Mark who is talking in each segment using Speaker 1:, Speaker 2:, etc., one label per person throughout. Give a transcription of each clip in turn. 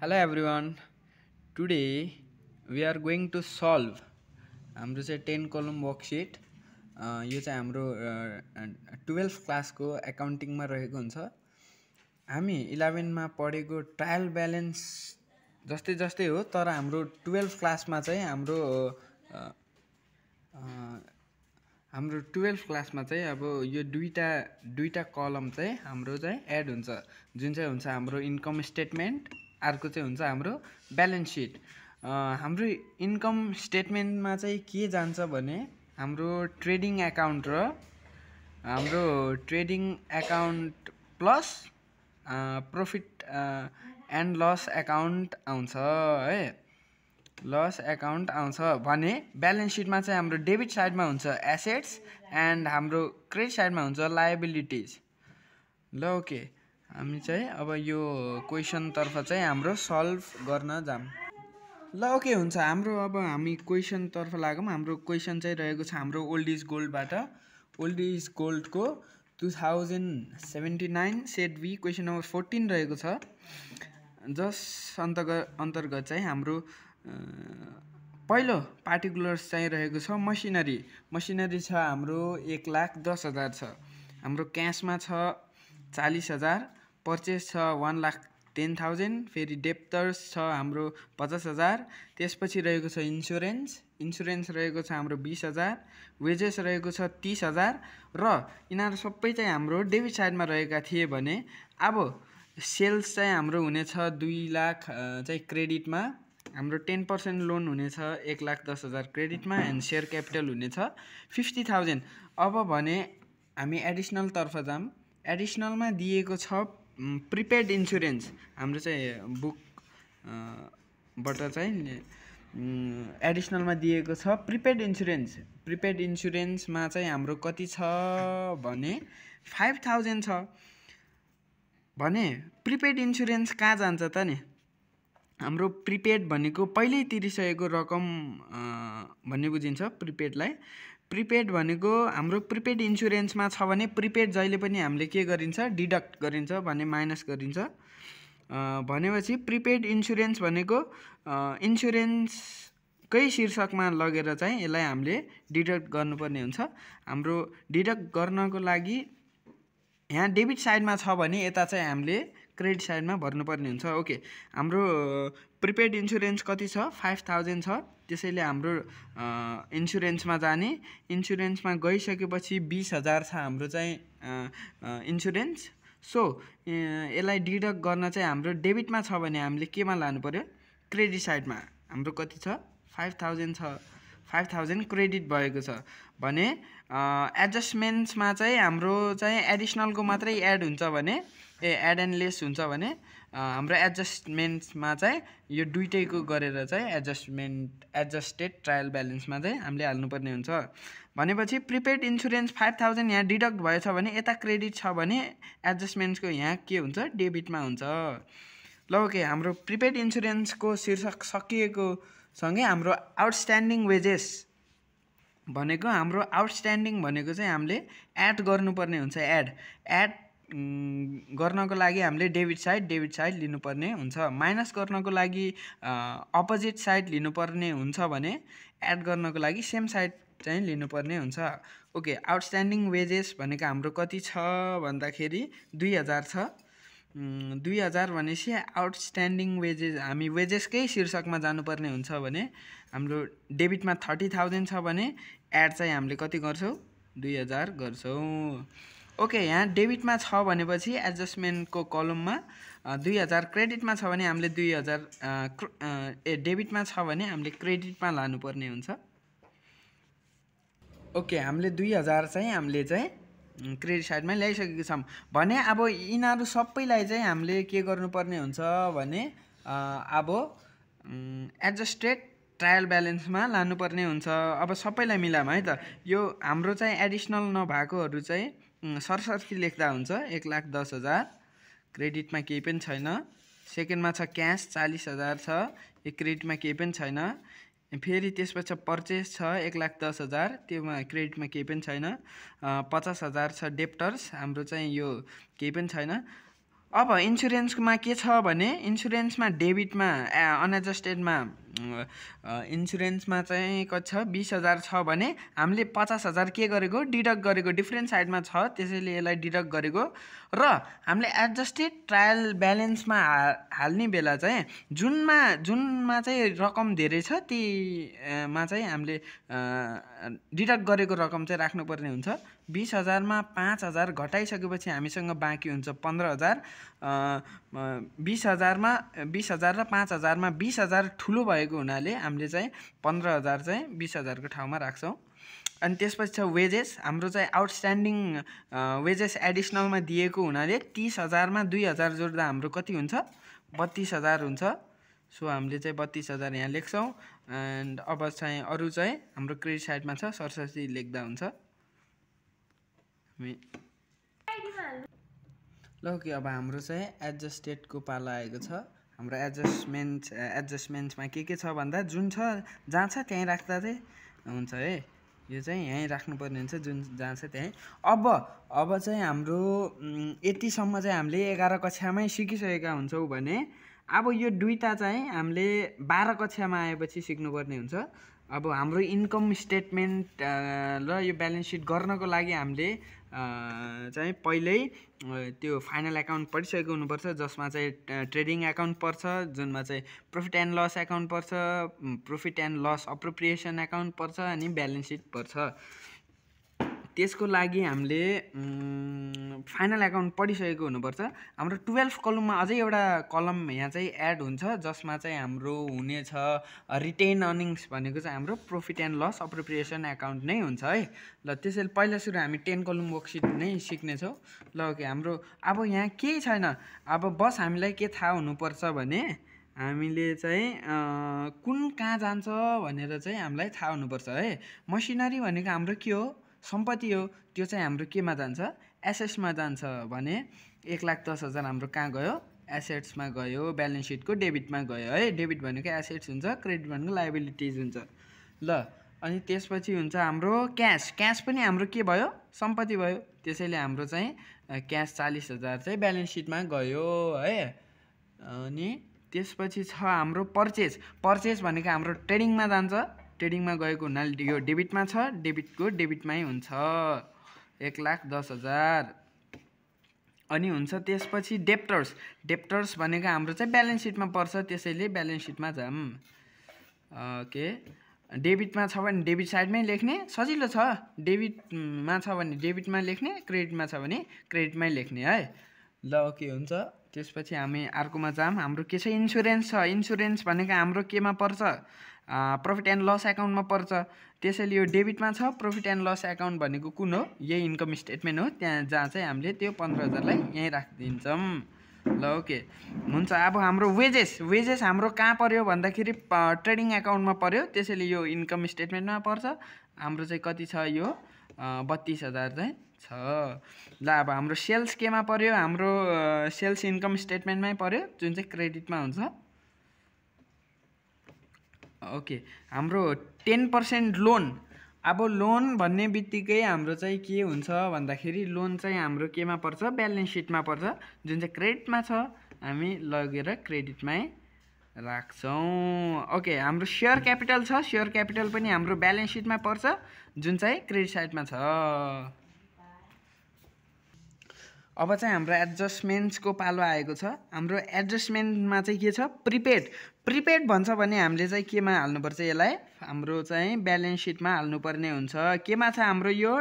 Speaker 1: Hello everyone. Today we are going to solve हाम्रो चाहिँ 10 कलम वर्कशीट यो चाहिँ हाम्रो 12th क्लासको एकाउन्टिङमा रहेको हुन्छ। हामी 11 मा पढेको ट्रायल ब्यालेन्स जस्तै हो, तर हाम्रो 12th क्लासमा चाहिँ हाम्रो 12th क्लासमा चाहिँ अब यो दुईटा कलम चाहिँ हाम्रो चाहिँ एड हुन्छ, जुन चाहिँ हुन्छ हाम्रो इन्कम स्टेटमेन्ट, अर्को चाहिँ हुन्छ हाम्रो ब्यालेन्स सिट। हाम्रो इन्कम स्टेटमेन्टमा चाहिँ के जान्छ भने हाम्रो ट्रेडिङ एकाउन्ट र हाम्रो trading account plus profit and loss account आउँछ है। लस एकाउन्ट आउँछ भने ब्यालेन्स सिटमा चाहिँ हाम्रो डेबिट साइडमा हुन्छ एसेट्स एन्ड हाम्रो क्रेडिट साइडमा हुन्छ लायबिलिटिज। ल ओके, हामी चाहिँ अब यो क्वेसनतर्फ चाहिँ हाम्रो सल्भ गर्न जाम। ल ओके हुन्छ, हाम्रो अब हामी क्वेसनतर्फ लागौँ। हाम्रो क्वेसन चाहिँ रहेको छ हाम्रो ओल्ड इज गोल्डबाट। ओल्ड इज गोल्डको 2079 सेट बी क्वेसन नम्बर 14 रहेको छ। जस अन्तर्गत चाहिँ हाम्रो पहिलो पार्टिकुलर्स चाहिँ रहेको छ मसिनरी छ हाम्रो 1,10,000 छ। हाम्रो क्यासमा छ 40,000, पर्चेस छ 1,10,000, फेरि डेप्टर्स छ हाम्रो 50,000, त्यसपछि रहेको छ इन्सुरेन्स रहेको छ हाम्रो 20,000, वेजेस रहेको छ 30,000 र यिनीहरू सबै चाहिँ हाम्रो डेबिट साइडमा रहेका थिए भने अब सेल्स चाहिँ हाम्रो हुनेछ 2 लाख चाहिँ क्रेडिटमा, हाम्रो 10% लोन हुनेछ 1,10,000 क्रेडिटमा एन्ड सेयर क्यापिटल हुनेछ 50,000। अब भने हामी एडिसनलतर्फ जाम। एडिसनलमा दिएको छ प्रिपेड इन्सुरेन्स, हाम्रो चाहिँ बुकबाट चाहिँ एडिसनलमा दिएको छ प्रिपेड इन्सुरेन्समा चाहिँ हाम्रो कति छ भने 5,000 छ। भने प्रिपेड इन्सुरेन्स कहाँ जान्छ त नि? हाम्रो प्रिपेड भनेको पहिल्यै तिरिसकेको रकम भन्ने बुझिन्छ प्रिपेडलाई। प्रिपेड भनेको हाम्रो प्रिपेड इन्सुरेन्समा छ भने प्रिपेड जहिले पनि हामीले के गरिन्छ, डिडक्ट गरिन्छ भने माइनस गरिन्छ। भनेपछि प्रिपेड इन्सुरेन्स भनेको इन्सुरेन्सकै शीर्षकमा लगेर चाहिँ यसलाई हामीले डिडक्ट गर्नुपर्ने हुन्छ। हाम्रो डिडक्ट गर्नको लागि यहाँ डेबिट साइडमा छ भने यता चाहिँ हामीले क्रेडिट साइडमा भर्नुपर्ने हुन्छ। ओके, हाम्रो प्रिपेड इन्सुरेन्स कति छ? 5,000 छ। त्यसैले हाम्रो इन्सुरेन्समा जाने, इन्सुरेन्समा गइसकेपछि 20,000 छ हाम्रो चाहिँ इन्सुरेन्स। सो यसलाई डिडक्ट गर्न चाहिँ हाम्रो डेबिटमा छ भने हामीले केमा लानु पर्यो? क्रेडिट साइडमा। हाम्रो कति छ? 5,000 छ। 5,000 क्रेडिट भएको छ भने एडजस्टमेन्ट्समा चाहिँ हाम्रो चाहिँ एडिसनलको मात्रै एड हुन्छ भने एड एन्ड लेस हुन्छ भने हाम्रो एडजस्टमेन्ट्समा चाहिँ यो दुइटैको गरेर चाहिँ एडजस्टेड ट्रायल ब्यालेन्समा चाहिँ हामीले हाल्नुपर्ने हुन्छ। भनेपछि प्रिपेड इन्सुरेन्स 5,000 यहाँ डिडक्ट भएछ भने यता क्रेडिट छ भने एडजस्टमेन्ट्सको यहाँ के हुन्छ? डेबिटमा हुन्छ। ल ओके, हाम्रो प्रिपेड इन्सुरेन्सको शीर्षक सकिएको सँगै हाम्रो आउटस्ट्यान्डिङ वेजेस भनेको चाहिँ हामीले एड गर्नुपर्ने हुन्छ। एड गर्नको लागि हामीले डेबिट साइड लिनुपर्ने हुन्छ। माइनस गर्नको लागि अपोजिट साइड लिनुपर्ने हुन्छ भने एड गर्नको लागि सेम साइड चाहिँ लिनुपर्ने हुन्छ। ओके, आउटस्ट्यान्डिङ वेजेस भनेको हाम्रो कति छ भन्दाखेरि 2,000 छ। 2,000 भनेपछि आउटस्ट्यान्डिङ वेजेस हामी वेजेसकै शीर्षकमा जानुपर्ने हुन्छ भने हाम्रो डेबिटमा 30,000 छ भने एड चाहिँ हामीले कति गर्छौँ? 2,000 गर्छौँ। ओके, यहाँ डेबिटमा छ भनेपछि एडजस्टमेन्टको कलममा 2,000, क्रेडिटमा छ भने हामीले 2,000 डेबिटमा छ भने हामीले क्रेडिटमा लानुपर्ने हुन्छ। ओके, हामीले 2,000 चाहिँ हामीले चाहिँ क्रेडिट साइडमा ल्याइसकेको छौँ भने अब यिनीहरू सबैलाई चाहिँ हामीले के गर्नुपर्ने हुन्छ भने अब एडजस्टेड ट्रायल ब्यालेन्समा लानुपर्ने हुन्छ। अब सबैलाई मिलाम है त। यो हाम्रो चाहिँ एडिसनल नभएकोहरू चाहिँ सरसर्ती लेख्दा हुन्छ 1,10,000, क्रेडिटमा केही पनि छैन। सेकेन्डमा छ क्यास 40,000 छ, यो क्रेडिटमा केही पनि छैन। फेरि त्यसपछि पर्चेस छ 1,10,000, त्योमा क्रेडिटमा केही पनि छैन। 50,000 छ डेप्टर्स, हाम्रो चाहिँ यो केही पनि छैन। अब इन्सुरेन्समा के छ भने इन्सुरेन्समा डेबिटमा अनएडजस्टेडमा इन्सुरेन्समा चाहिँ कति छ 20,000 छ भने हामीले 50,000 के गरेको डिडक्ट गरेको डिफ्रेन्ट साइडमा छ त्यसैले यसलाई डिडक्ट गरेको र हामीले एडजस्टेड ट्रायल ब्यालेन्समा हाल्ने बेला चाहिँ जुनमा चाहिँ रकम धेरै छ तीमा चाहिँ हामीले डिडक्ट गरेको रकम चाहिँ राख्नुपर्ने हुन्छ 20,000मा 5,000 घटाइसकेपछि हामीसँग बाँकी हुन्छ 15,000 20,000मा 20,000 र 5,000मा 20,000 ठुलो भएको हुनाले हामीले चाहिँ 15,000 चाहिँ 20,000 को ठाउँमा राख्छौँ अनि त्यसपछि छ वेजेस हाम्रो चाहिँ आउटस्ट्यान्डिङ वेजेस एडिसनलमा दिएको हुनाले 30,000मा 2,000 जोड्दा हाम्रो कति हुन्छ 32,000 हुन्छ सो हामीले चाहिँ 32,000 यहाँ लेख्छौँ एन्ड अब चाहिँ अरू चाहिँ हाम्रो क्रेडिट साइडमा छ सरसरी लेख्दा हुन्छ ल कि अब हाम्रो चाहिँ एडजस्टेडको पाला आएको छ हाम्रो एडजस्टमेन्ट्समा के छ भन्दा जुन छ जहाँ छ त्यहीँ राख्दा चाहिँ हुन्छ है यो चाहिँ यहीँ राख्नुपर्ने हुन्छ जुन जहाँ छ त्यहीँ अब चाहिँ हाम्रो यतिसम्म चाहिँ हामीले 11 कक्षामै सिकिसकेका हुन्छौँ भने अब यो दुईटा चाहिँ हामीले 12 कक्षामा आएपछि सिक्नुपर्ने हुन्छ अब हाम्रो इन्कम स्टेटमेन्ट र यो ब्यालेन्स सिट गर्नको लागि हामीले चाहिँ पहिल्यै त्यो फाइनल एकाउन्ट पढिसकेको हुनुपर्छ जसमा चाहिँ ट्रेडिङ एकाउन्ट पर्छ जुनमा चाहिँ प्रफिट एन्ड लस एकाउन्ट पर्छ प्रफिट एन्ड लस अप्रोप्रिएसन एकाउन्ट पर्छ अनि ब्यालेन्स सिट पर्छ त्यसको लागि हामीले फाइनल एकाउन्ट पढिसकेको हुनुपर्छ हाम्रो 12 कलममा अझै एउटा कलम यहाँ चाहिँ एड हुन्छ जसमा चाहिँ हाम्रो हुनेछ रिटेन अर्निङ्स भनेको चाहिँ हाम्रो प्रफिट एन्ड लस अप्रोप्रिएसन एकाउन्ट नै हुन्छ है ल त्यसैले पहिला सुरु हामी 10 कलम वर्कसिट नै सिक्नेछौँ ल ओके हाम्रो अब यहाँ केही छैन अब बस हामीलाई के थाहा हुनुपर्छ भने हामीले चाहिँ कुन कहाँ जान्छ भनेर चाहिँ हामीलाई थाहा हुनुपर्छ है मसिनरी भनेको हाम्रो के हो सम्पत्ति हो त्यो चाहिँ हाम्रो केमा जान्छ एसेट्समा जान्छ भने 1,10,000 हाम्रो कहाँ गयो एसेट्समा गयो ब्यालेन्स सिटको डेबिटमा गयो है डेबिट भनेको एसेट्स हुन्छ क्रेडिट भनेको लायबिलिटिज हुन्छ ल अनि त्यसपछि हुन्छ हाम्रो क्यास पनि हाम्रो के भयो सम्पत्ति भयो त्यसैले हाम्रो चाहिँ क्यास 40,000 चाहिँ ब्यालेन्स सिटमा गयो है अनि त्यसपछि छ हाम्रो पर्चेज भनेको हाम्रो ट्रेडिङमा जान्छ ट्रेडिङमा गएको हुनाले यो डेबिटमा छ डेबिटको डेबिटमै हुन्छ 1,10,000 अनि हुन्छ त्यसपछि डेप्टर्स भनेको हाम्रो चाहिँ ब्यालेन्स सिटमा पर्छ त्यसैले ब्यालेन्स सिटमा जाम ओके डेबिटमा छ भने डेबिट साइडमै लेख्ने सजिलो छ डेबिटमा छ भने डेबिटमा लेख्ने क्रेडिटमा छ भने क्रेडिटमै लेख्ने है ल ओके हुन्छ त्यसपछि हामी अर्कोमा जाम हाम्रो के छ इन्सुरेन्स भनेको हाम्रो केमा पर्छ प्रफिट एन्ड लस एकाउन्टमा पर्छ त्यसैले यो डेबिटमा छ प्रफिट एन्ड लस एकाउन्ट भनेको कुन हो यही इन्कम स्टेटमेन्ट हो त्यहाँ जहाँ चाहिँ हामीले त्यो 15,000लाई यहीँ राखिदिन्छौँ ल ओके हुन्छ अब हाम्रो वेजेस हाम्रो कहाँ पर्यो भन्दाखेरि ट्रेडिङ एकाउन्टमा पर्यो त्यसैले यो इन्कम स्टेटमेन्टमा पर्छ हाम्रो चाहिँ कति छ यो 32,000 चाहिँ छ ल अब हाम्रो सेल्स केमा पर्यो हाम्रो सेल्स इन्कम स्टेटमेन्टमै पर्यो जुन चाहिँ क्रेडिटमा हुन्छ ओके हाम्रो 10% लोन अब लोन भन्ने बित्तिकै हाम्रो चाहिँ के हुन्छ भन्दाखेरि लोन चाहिँ हाम्रो केमा पर्छ ब्यालेन्स सिटमा पर्छ जुन चाहिँ क्रेडिटमा छ हामी लगेर क्रेडिटमै राख्छौँ ओके हाम्रो सेयर क्यापिटल छ सेयर क्यापिटल पनि हाम्रो ब्यालेन्स सिटमा पर्छ जुन चाहिँ क्रेडिट साइडमा छ अब चाहिँ हाम्रो एडजस्टमेन्ट्सको पालो आएको छ हाम्रो एडजस्टमेन्टमा चाहिँ के छ प्रिपेड भन्छ भने हामीले चाहिँ केमा हाल्नुपर्छ यसलाई हाम्रो चाहिँ ब्यालेन्स सिटमा हाल्नुपर्ने हुन्छ केमा छ हाम्रो यो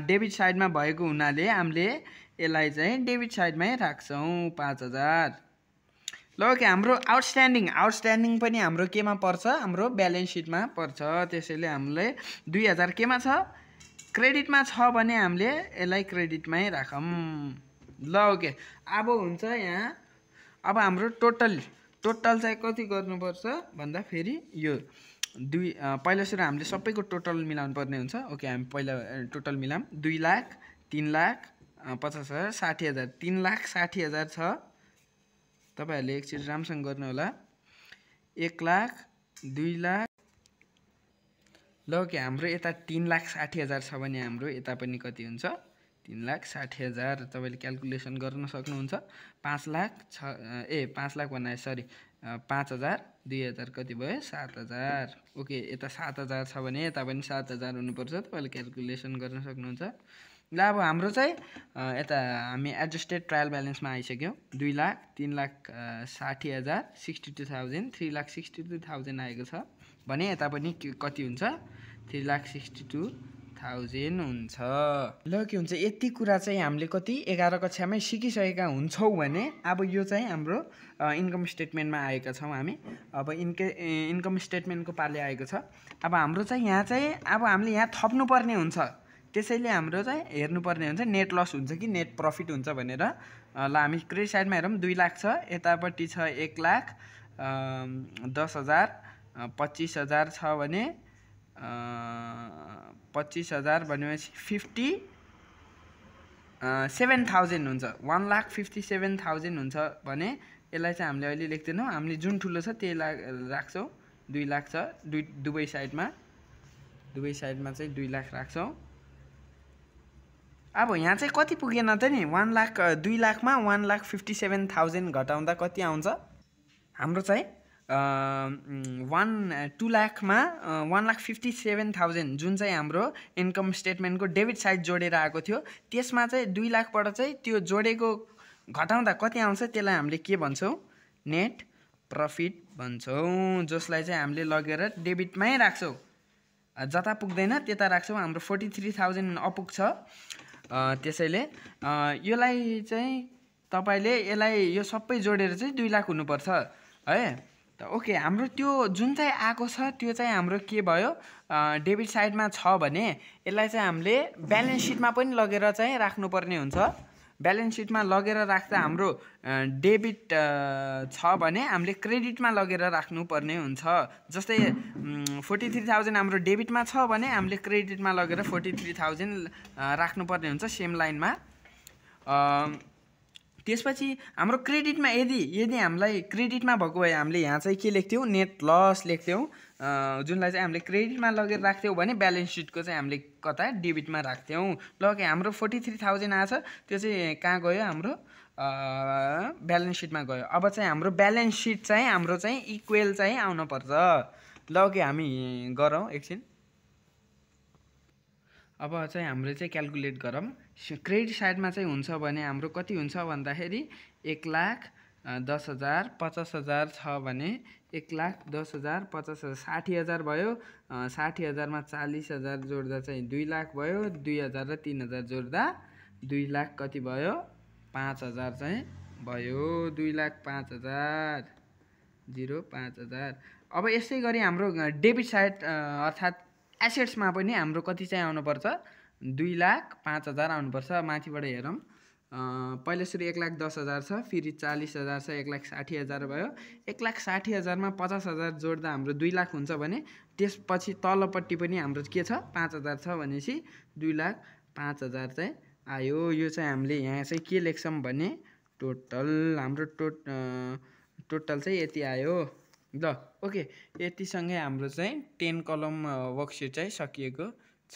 Speaker 1: डेबिट साइडमा भएको हुनाले हामीले यसलाई चाहिँ डेबिट साइडमै राख्छौँ 5,000 ल ओके हाम्रो आउटस्ट्यान्डिङ पनि हाम्रो केमा पर्छ हाम्रो ब्यालेन्स सिटमा पर्छ त्यसैले हामीलाई 2,000 केमा छ क्रेडिटमा छ भने हामीले यसलाई क्रेडिटमै राखौँ ल ओके अब हुन्छ यहाँ अब हाम्रो टोटल चाहिँ कति गर्नुपर्छ भन्दा फेरि यो पहिला सुरु हामीले सबैको टोटल मिलाउनु पर्ने हुन्छ ओके हामी पहिला टोटल मिलाम 2 लाख 3 लाख 50,000 60,000 3,60,000 छ तपाईहरुले एकचोटि राम्रोसँग गर्नु होला 1 लाख 2 लाख ल ओके हाम्रो यता 3,60,000 छ भने हाम्रो यता पनि कति हुन्छ 3,60,000 तपाईँले क्याल्कुलेसन गर्न सक्नुहुन्छ। 5,00,000 भन्ना सरी 5,000 2,000 कति भयो 7,000। ओके यता 7,000 छ भने यता पनि 7,000 हुनुपर्छ, तपाईँले क्याल्कुलेसन गर्न सक्नुहुन्छ। ल अब हाम्रो चाहिँ यता हामी एडजस्टेड ट्रायल ब्यालेन्समा आइसक्यौँ। 2,00,000 3,60,000 62,000 3,62,000 आएको छ भने यता पनि कति हुन्छ 3,62,000 हुन्छ। ल के हुन्छ यति कुरा चाहिँ हामीले कति 11 कक्षामै सिकिसकेका हुन्छौँ भने अब यो चाहिँ हाम्रो इन्कम स्टेटमेन्टमा आएका छौँ हामी। अब इन्कम स्टेटमेन्टको पाले आएको छ। अब हाम्रो चाहिँ यहाँ चाहिँ अब हामीले यहाँ थप्नुपर्ने हुन्छ, त्यसैले हाम्रो चाहिँ हेर्नुपर्ने हुन्छ नेट लस हुन्छ कि नेट प्रफिट हुन्छ भनेर। ल हामी क्रेडिट साइडमा हेरौँ 2,00,000 छ, यतापट्टि छ 1,10,000 25,000 छ भने 25,000 भनेपछि 57,000 हुन्छ। 1,57,000 हुन्छ भने यसलाई चाहिँ हामीले अहिले लेख्दैनौँ, हामीले जुन ठुलो छ त्यही राख्छौँ। 2,00,000 छ दुवै साइडमा चाहिँ 2,00,000 राख्छौँ। अब यहाँ चाहिँ कति पुगेन त नि 2,00,000 मा 1,57,000 घटाउँदा कति आउँछ हाम्रो चाहिँ 2,00,000 मा 1,57,000 जुन चाहिँ हाम्रो इन्कम स्टेटमेन्टको डेबिट साइड जोडेर आएको थियो त्यसमा चाहिँ 2,00,000 बाट चाहिँ त्यो जोडेको घटाउँदा कति आउँछ त्यसलाई हामीले के भन्छौँ नेट प्रफिट भन्छौँ, जसलाई चाहिँ हामीले लगेर डेबिटमै राख्छौँ। जता पुग्दैन त्यता राख्छौँ। हाम्रो 43,000 अपुग्छ। त्यसैले यसलाई चाहिँ तपाईले यो सबै जोडेर चाहिँ 2,00,000 हुनुपर्छ है त। ओके हाम्रो त्यो जुन चाहिँ आएको छ त्यो चाहिँ हाम्रो के भयो डेबिट साइडमा छ भने यसलाई चाहिँ हामीले ब्यालेन्स सिटमा पनि लगेर चाहिँ राख्नुपर्ने हुन्छ। ब्यालेन्स सिटमा लगेर राख्दा हाम्रो डेबिट छ भने हामीले क्रेडिटमा लगेर राख्नुपर्ने हुन्छ। जस्तै 43,000 हाम्रो डेबिटमा छ भने हामीले क्रेडिटमा लगेर 43,000 राख्नुपर्ने हुन्छ सेम लाइनमा। त्यसपछि हाम्रो क्रेडिटमा यदि हामीलाई क्रेडिटमा भएको भए हामीले यहाँ चाहिँ के लेख्थ्यौँ नेट लस लेख्थ्यौँ, जुनलाई चाहिँ हामीले क्रेडिटमा लगेर राख्थ्यौँ भने ब्यालेन्स सिटको चाहिँ हामीले कता डेबिटमा राख्थ्यौँ। ल के हाम्रो 43,000 आएछ त्यो चाहिँ कहाँ गयो हाम्रो ब्यालेन्स सिटमा गयो। अब चाहिँ हाम्रो ब्यालेन्स सिट चाहिँ हाम्रो चाहिँ इक्वेल चाहिँ आउनुपर्छ। ल के हामी गरौँ एकछिन। अब चाहिँ हामीले चाहिँ क्याल्कुलेट गरौँ। क्रेडिट साइडमा चाहिँ हुन्छ भने हाम्रो कति हुन्छ भन्दाखेरि 1,10,000 50,000 छ भने 1,10,000 50,000 60,000 भयो। 60,000 मा 40,000 जोड्दा चाहिँ 2,00,000 भयो। 2,000 र 3,000 जोड्दा 2,00,000 कति भयो 5,000 चाहिँ भयो। 2,00,000 5,000 5,000। अब यसै गरी हाम्रो डेबिट साइड अर्थात् एसेट्समा पनि हाम्रो कति चाहिँ आउनुपर्छ 2,00,000 5,000 आउनुपर्छ। माथिबाट हेरौँ पहिला सुरु 1,10,000 छ, फेरि 40,000 छ, 1,60,000 भयो। 1,60,000 मा 50,000 जोड्दा हाम्रो 2,00,000 हुन्छ भने त्यसपछि तलपट्टि पनि हाम्रो के छ 5,000 छ भनेपछि 2,00,000 5,000 चाहिँ आयो। यो चाहिँ हामीले यहाँ चाहिँ के लेख्छौँ भने टोटल हाम्रो टोटल चाहिँ यति आयो। ल ओके यतिसँगै हाम्रो चाहिँ 10 कलम वर्कसिट चाहिँ सकिएको छ।